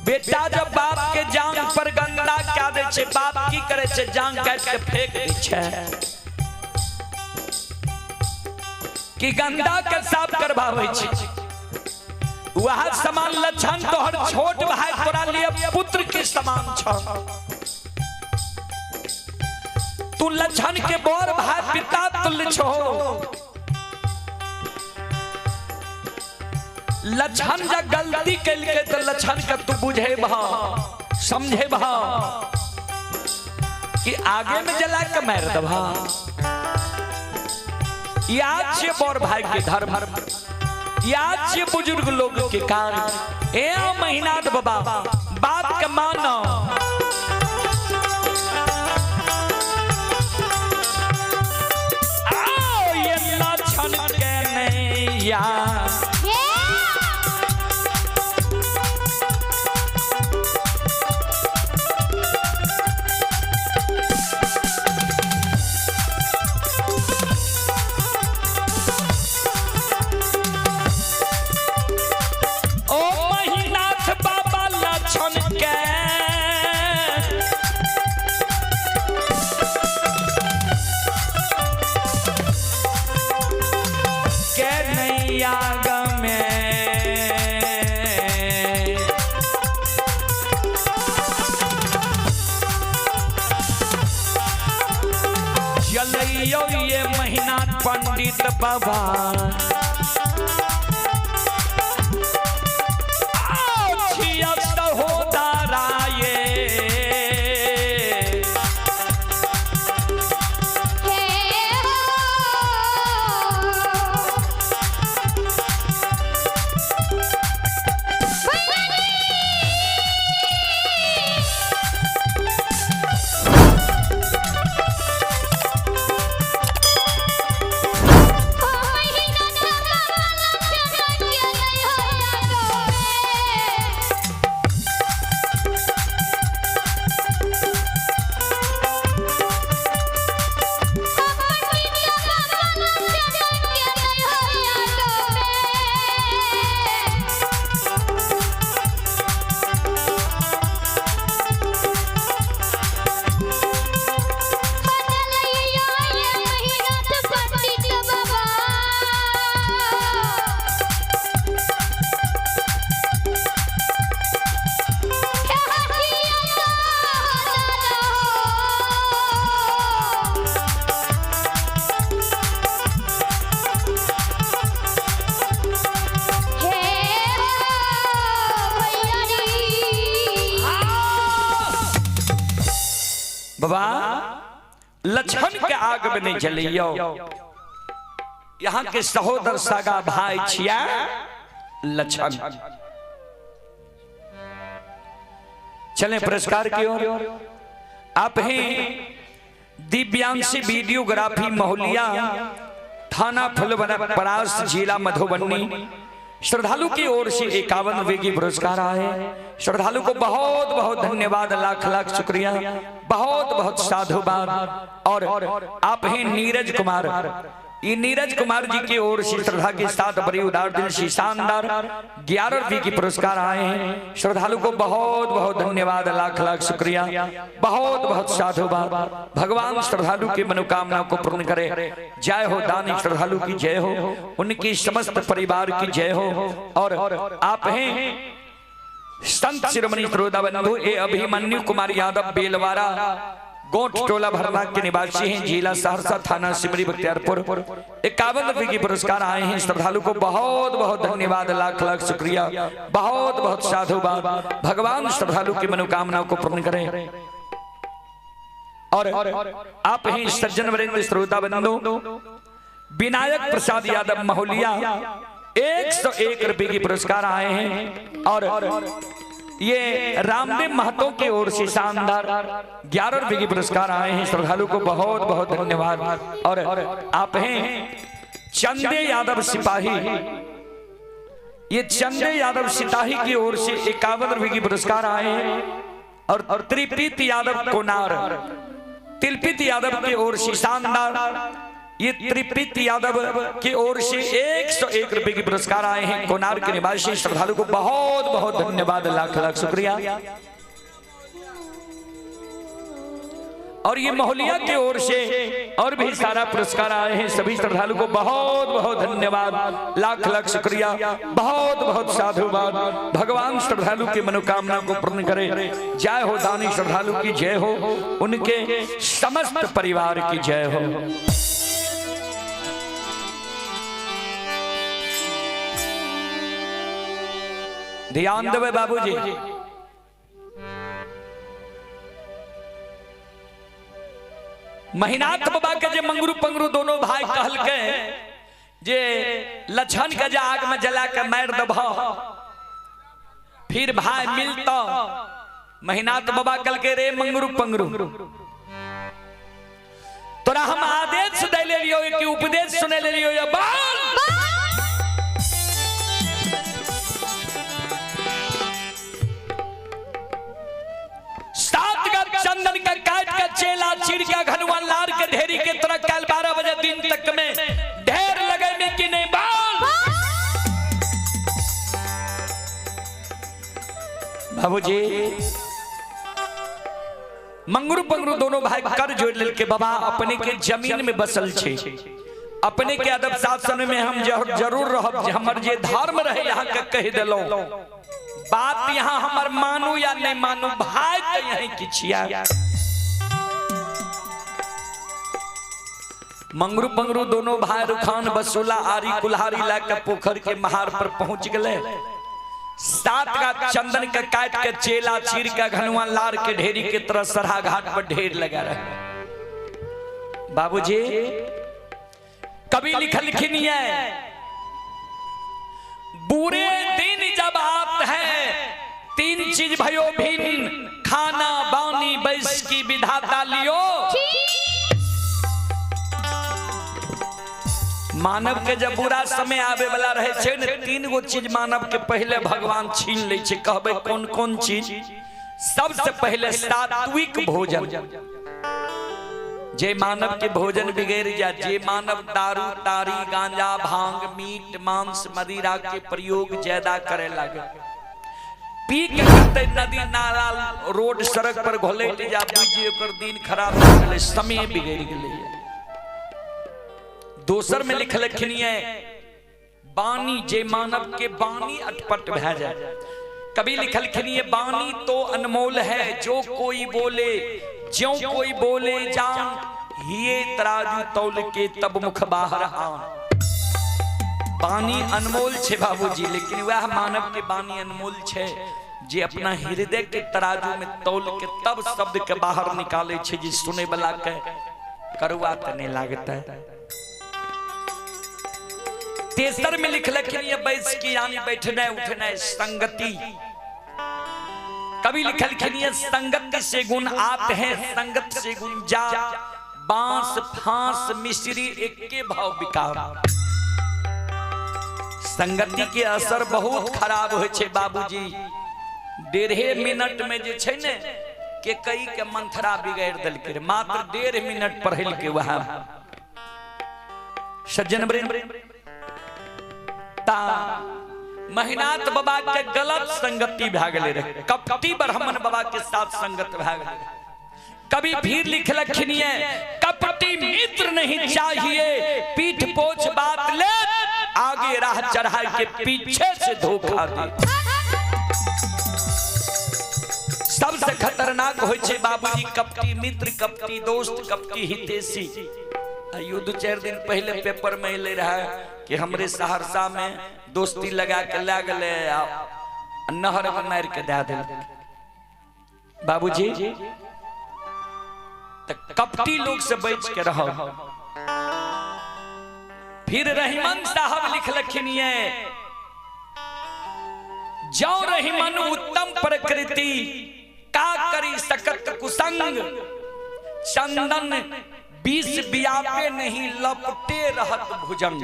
बेटा जब बाप के जांग पर गंदा क्या दे छे, बाप की करे छे, जांग काट के फेंक दे छे कि गंदा के साफ करवावे छे। वह समान लक्षण तोहर छोट भाई तोरा लिए पुत्र के समान छ। तू लक्षण के बड़ भाई पिता तुल्य छो। लक्षण जब गलती कलके तो लक्षण के तू बुझे भा समझे भा कि आगे में जला के मार दबा। याद छे बड़ भाई के धर्म, याद छे बुजुर्ग लोग के कार्य। ए महीनाथ बाबा बात के मानो। आओ ये लक्षण के नैया ये महीना पंडित बाबा बाबा लक्षण के आग में नहीं जलियो। यहाँ के सहोदर सगा भाई छिया लक्षण। चलें पुरस्कार की ओर। आप हैं दिव्यांशी वीडियोग्राफी महुलिया, थाना फुलवना परास, जिला मधुबनी। श्रद्धालु की ओर से 51 रुपए की पुरस्कार आए। श्रद्धालु को बहुत बहुत धन्यवाद, लाख लाख शुक्रिया, बहुत बहुत साधुवाद। और आप हैं नीरज कुमार, ये नीरज कुमार जी की ओर से श्रद्धा के साथ बड़ी उदार दिल से शानदार 11 रुपए की पुरस्कार आए हैं। श्रद्धालु को बहुत बहुत धन्यवाद, लाख लाख शुक्रिया, बहुत बहुत साधुवाद। भगवान श्रद्धालु की मनोकामना को पूर्ण करे। जय हो दानी श्रद्धालु की जय हो, उनकी समस्त परिवार की जय हो। और आप हैं संत शिरोमणि श्रोता बंधु ए अभिमन्यु कुमार यादव बेलवारा गोठ टोला भरना के निवासी हैं, जिला सहरसा, थाना सिमरी बख्तियारपुर। 51 रुपए की पुरस्कार आए हैं। श्रद्धालु को बहुत बहुत धन्यवाद, लाख लाख शुक्रिया, बहुत बहुत साधुवाद। भगवान श्रद्धालु की मनोकामना को पूर्ण करें। और आप हैं सज्जन वरेंद्र श्रोता बंधु विनायक प्रसाद यादव महोलिया, 101 रुपए की पुरस्कार आए हैं। और ये रामदेव महतो की ओर से शानदार 11 रुपए की पुरस्कार आए हैं। श्रद्धालु को बहुत बहुत धन्यवाद। और आप हैं चंदे यादव सिपाही, ये चंदे यादव सिपाही की ओर से 51 रुपए की पुरस्कार आए हैं। और त्रिपित यादव कोनार, तिलपित यादव की ओर से शानदार ये त्रिपित यादव की ओर से 101 रुपए के पुरस्कार आए हैं। कोनार के निवासी श्रद्धालु को बहुत बहुत धन्यवाद, लाख लाख शुक्रिया। और ये मोहलिया की ओर से और भी सारा पुरस्कार आए हैं, सभी श्रद्धालु को बहुत बहुत धन्यवाद, लाख लाख शुक्रिया, बहुत बहुत साधुवाद। भगवान श्रद्धालु की मनोकामना को पूर्ण करे। जय हो दानी श्रद्धालु की जय हो, उनके समस्त परिवार की जय हो। ध्यान देवे बाबूजी। महिनाथ बाबा के जे मंगरू पंगरू दोनों भाई कहल के जे लछन के जे आग में जला के मार दब फिर भाई मिलता। महिनाथ बाबा कहल के रे मंगरू पंगरू तोरा हम आदेश दे ले लियो कि उपदेश सुने ले लियो या बाल। सात का चंदन का काट का चेला चीर का घनुआ लार के ढेरी के तरह कल 12 बजे दिन तक में ढेर लगे में कि नहीं बाल। बाबूजी मंगरू पंगरू दोनों भाई कर जोड़ लेल के बाबा अपने के जमीन में बसल छे, अपने के अदब शासन में हम जरूर रहब, हमर जे धर्म रहे यहाँ के कह देलो बात, यहाँ हमर मानू या नहीं मानू भाई तो यही किछिया। मंगरू पंगरू दोनों भाई रुखान बसोला आरी कुल्हारी लाके पोखर के महार पर पहुंच गए। सात का चंदन का काट के चेला चीर का घनुआ लार के ढेरी के तरह सरहा घाट पर ढेर लगा रहे। बाबूजी कभी लिखल लिखनी है बुरे दिन जब आत है तीन चीज भयो भिन्न, खाना बानी बैस की विधाता लियो। मानव के जब बुरा समय आवे वाला रहे छे ने तीन गो चीज मानव के पहले भगवान छीन ले छे। कहबे कौन कौन चीज? सबसे पहले सात्विक भोजन। जे मानव के भोजन बिगड़ जा, जे मानव दारू तारी गांजा भांग मीट मांस मदिरा के प्रयोग ज्यादा करे लगे, पी के करते नदी नाला रोड सड़क पर घोलेट जा, बुझिए ओकर दिन खराब हो गेलै, समय बिगड़ गेलै। दोसर में लिखलखिन है बानी, जे मानव के बानी अटपट भए जाए। कभी लिखलखिन है बानी तो अनमोल है जो कोई बोले, ज्यों कोई बोले जान, ये तराजू तौल के तब मुख बाहर आन। बानी अनमोल छे बाबूजी, लेकिन वह मानव के बानी अनमोल छे जे अपना हृदय के तराजू में तौल के तब शब्द के बाहर निकाले छे, जे सुने वाला के करुआ त नहीं लागता है। तेसर में लिखलखिन ये बैस की यानी बैठने उठने संगति। कभी लिखलखिन ये संगति से गुण आते हैं संगत से गुण जा, बांस फांस मिश्री एक भाव विकार। संगति के असर बहुत खराब हो छे बाबूजी। 1.5 मिनट में जे छे ने के कई के मंथरा बिगाड़ देलकै, मात्र 1.5 मिनट पढ़ल के वहां सज्जन ता महिनाथ बाबा के गलत संगति भए गेलै रहे, कपटी ब्राह्मण बाबा के साथ संगत भए गेलै। कभी फिर लिखलखिन कपटी मित्र नहीं चाहिए, पीठ पोछ बात ले, आगे राह चढ़ाई के पीछे से धोखा दे। सबसे खतरनाक होइ छे बाबूजी कपटी मित्र, कपटी दोस्त, कपटी हितेशी। आइयो 2-4 दिन पहले पेपर में ले रहा है कि हमरे सहरसा में दोस्ती लगा के ला गले नहर में मार के दे दिल। बाबूजी कपटी लोग से बच के रहो। फिर रहीमन साहब लिखलखिन जो रहीमन उत्तम प्रकृति का करी सकत कुसंग, चंदन बीस बियापे नहीं लपटे रहत भुजंग।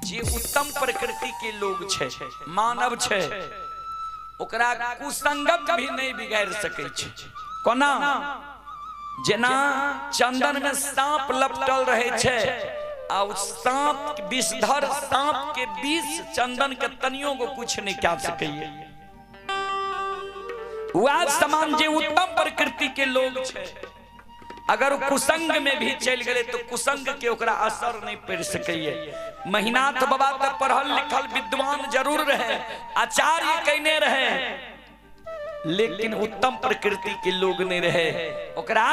जे उत्तम प्रकृति के लोग छे, मानव छे, ओकरा कुसंगत भी नहीं बिगाड़ सके छे। कोना जेना चंदन में सांप लपटल रहे छै आ उ सांप विषधर सांप के विष चंदन के तनियो को कुछ नहीं कह सकैए। वह समान जे उत्तम प्रकृति के लोग छै, अगर उ कुसंग में भी चलि गेलै तो कुसंग के ओकरा असर नहीं पड़ सकैए। महिनाथ बाबा तो पढ़ल लिखल विद्वान जरूर रहे, आचार्य कहने रहे, लेकिन उत्तम प्रकृति के लोग नहीं रहे, ओकरा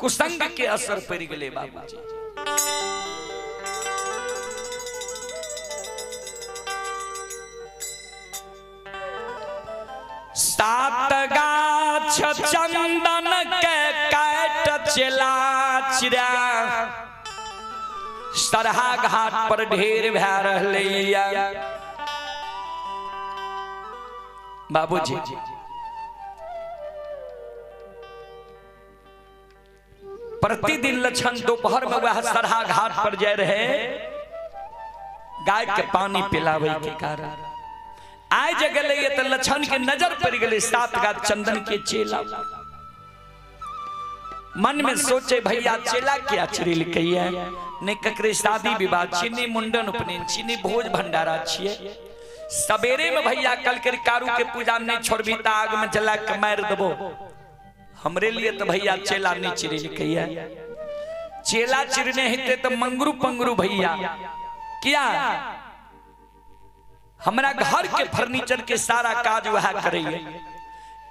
कुसंग के असर पड़ गेलै बाबूजी। सात गाछ चंदन के काट चेला चिरा सरहा घाट पर ढेर भए रहलैया। बाबूजी प्रतिदिन लक्षण दोपहर में वह सरहा घाट पर जाए रहे गाय के पानी पिलावे के कारण। आय जे गेलै तऽ लक्षण के नजर पड़ गेलै सात गाछ चंदन के चेला। मन में सोचे भैया चेला क्या चिड़िलकैया, नहीं ककरे शादी विवाह छी, नहीं मुंडन उपनयन छी, नहीं भोज भंडारा छियै। सवेरे में भैया कल के कारू के पूजा नहीं छोड़बी त आग में जला के मार देबो। हमरे लिए तो भैया चेला नहीं चिड़िलकैया। चेला चिड़ने हेतै तऽ मंगरू पंगरू भैया किया हमरा घर के फर्नीचर के सारा काज वह करैये।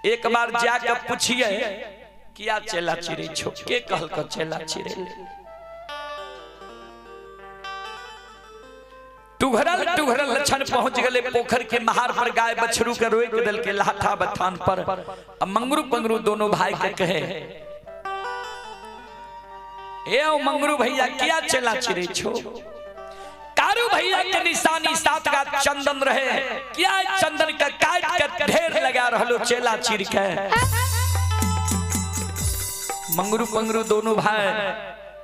एक बार जाके पूछिए किया चेला चिड़ै छो, के कहलक चेला चिड़ै? टुघरल टुघरल लक्षण पहुंच गए पोखर के महार पर, गाय बछरू के रोक देलकै लाठा बथान पर। आ मंगरू पंगरू दोनों भाई के कहे, ए ओ मंगरू भैया किया चेला चिड़ै छो? कारू भैया के निशानी सात गाछ चंदन रहे, किया चंदन के काट के ढेर लगा रहलो चेला चिर के? मंगरू पंगरू दोनों भाई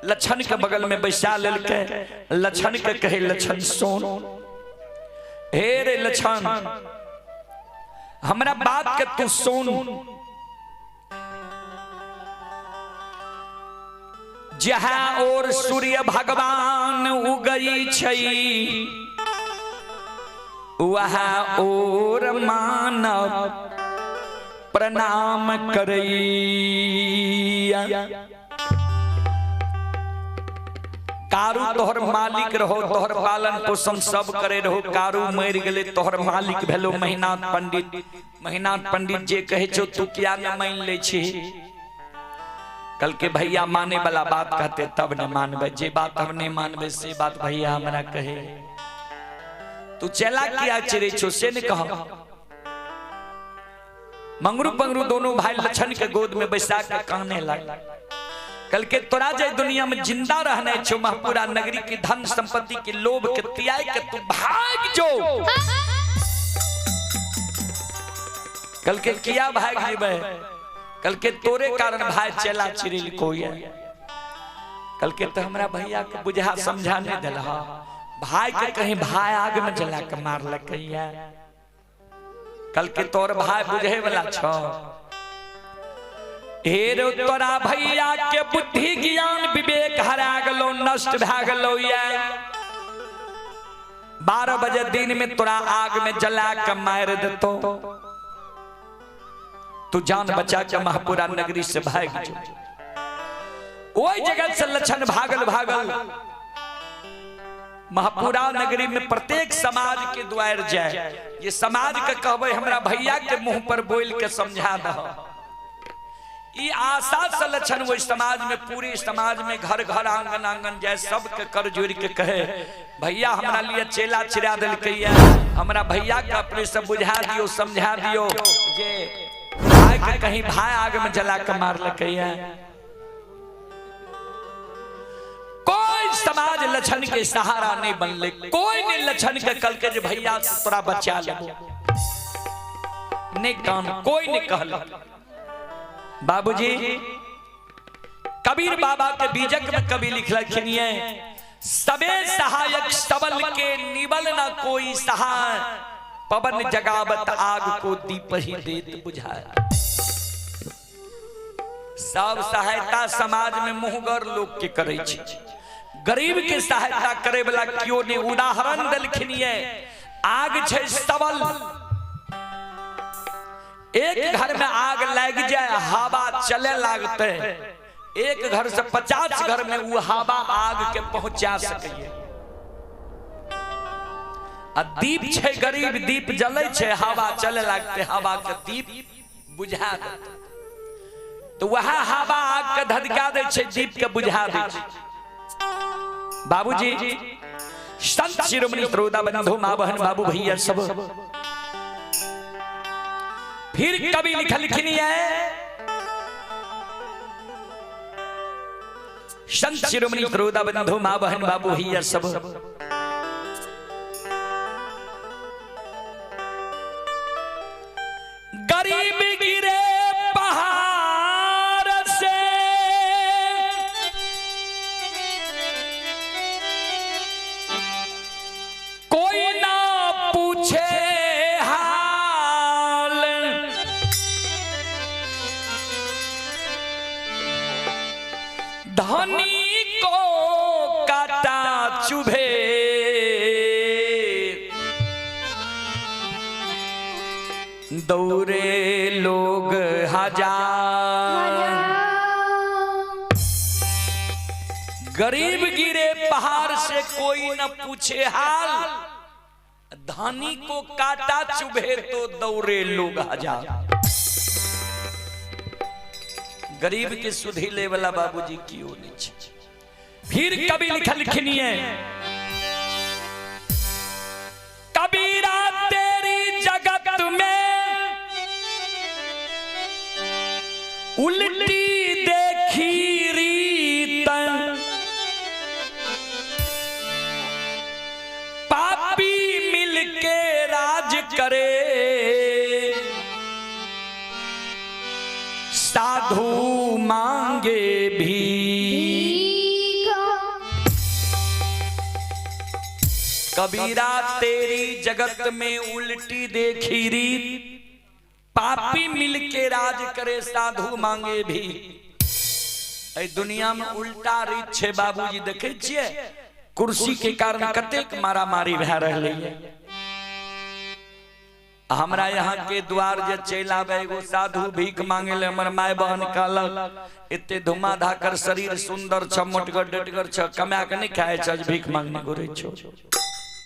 लक्षण के बगल में बैसा लेलकै। लक्षण के कहे, लक्षण सुन, हे रे लक्षण हमरा बात के तू सुन। जहाँ और सूर्य भगवान उगई छै वहाँ और मानव प्रणाम करैया। कारू तोहर मालिक रहो, तोहर पालन पोषण सब करे रहो, कारू मर गेलै तोहर मालिक भेलो महिनाथ पंडित। महिनाथ पंडित जे कहे छौ तू किया न मान लै छी? कल के भैया माने वाला बात कहते तब न मानबे, जे बात हम नहीं मानबे से बात भैया हमरा कहे। तू चेला किया चिड़ै छो से न कह। मंगरू पंगरू दोनों भाई लक्षण के गोद में बैसा के काने लग। कल के तोरा जे दुनिया में जिंदा रहने छो, महपुरा नगरी की धन संपत्ति के लोभ के त्याग के तू भाग जो। कल के किया भाग जेबे? कल के तोरे कारण भाई चेला चिड़िल कोई है। कल के तो हमरा भैया के बुझा समझा नहीं दिला, भाई के कहीं भाई आग में जला के मारलकैया। कल के तोर भाई बुझे वाला छो। हे रे तोरा भैया के बुद्धि ज्ञान विवेक हरा गलो, नष्ट भा गलो। या 12 बजे दिन में तोरा आग में जला के मार देतो, तू जान बचा के महपुरा नगरी से भाग जो। वही जगह से लक्षण भागल भागल महपुरा नगरी में प्रत्येक समाज के द्वार जाए। ये समाज के कहबे हमरा भैया के मुंह पर बोल के समझा दह। ई आशा से लक्षण वही समाज में पूरे समाज में घर घर आंगन आंगन जाए, सबके कर जोड़ के कहे भैया हमरा लिए चेला चिड़ा देलकैया, हमरा भैया के अपने से बुझा दियो समझा दियो जे भाई के कहीं भाई आग में जला के मारलकैया। कोई समाज लक्षण के सहारा नहीं बनले, कोई नहीं लक्षण के कल के जे भैया तोरा बचा लेबो नहीं कान कोई नहीं कहल। बाबूजी कबीर बाबा के बीजक में कवि लिखलखिन ये, सबे सहायक सबल के निबल न कोई सहाय, पवन जगावत आग को दीप ही देत बुझाए। सब सहायता समाज में मुंहगर लोग के करै छै, गरीब के सहायता करे वाला क्यों नहीं। उदाहरण देलखिन ये, आग छै सबल, एक घर में आग लग जाए हवा चले लागते, एक घर से 50 घर में वो हवा आग के पहुंचा सके। आ दीप छै गरीब, दीप जले छै, हवा चले लागते, हवा के दीप बुझा देते, तो वह हवा आग के धधका दै छै, दीप के बुझा दै छै। बाबूजी संत शिरोमणि त्रोदा बंधु माँ बहन बाबू भैया सब, फिर कवि लिखलखिन है संत शिरोमणि त्रोदा बंधु माँ बहन बाबू भैया सब, गरीब गिरे पहाड़ से, कोई ना पूछे हाल, धनी को काटा चुभे, दौड़े लोग हजार। गरीब गिरे पहाड़ से कोई न पूछे हाल, धनी को काटा चुभे तो दौड़े लोग हजार। गरीब के सुधी ले वाला बाबूजी क्यों नहीं। फिर कवि लिखलखिन है, कबीरा तेरी जगत में उल्टी देखी रीत, पापी मिलके राज करे, साधु मांगे भी। कबीरा तेरी जगत में उल्टी देखी रीत, पापी मिलके राज करे, साधु मांगे भी। ए दुनिया में उल्टा रीत छे बाबूजी, देखे छियै कुर्सी के कारण कतेक मारामारी भए रहलै। हमरा यहाँ के द्वार जे चलि आबे एगो साधु भीख मांगे ले, हमर my बहन कहलक एते धुमा धाकर शरीर सुंदर छ, मोटगर डटगर छ, कमा के नहीं खाए छ, भीख मांगने घुरै छो।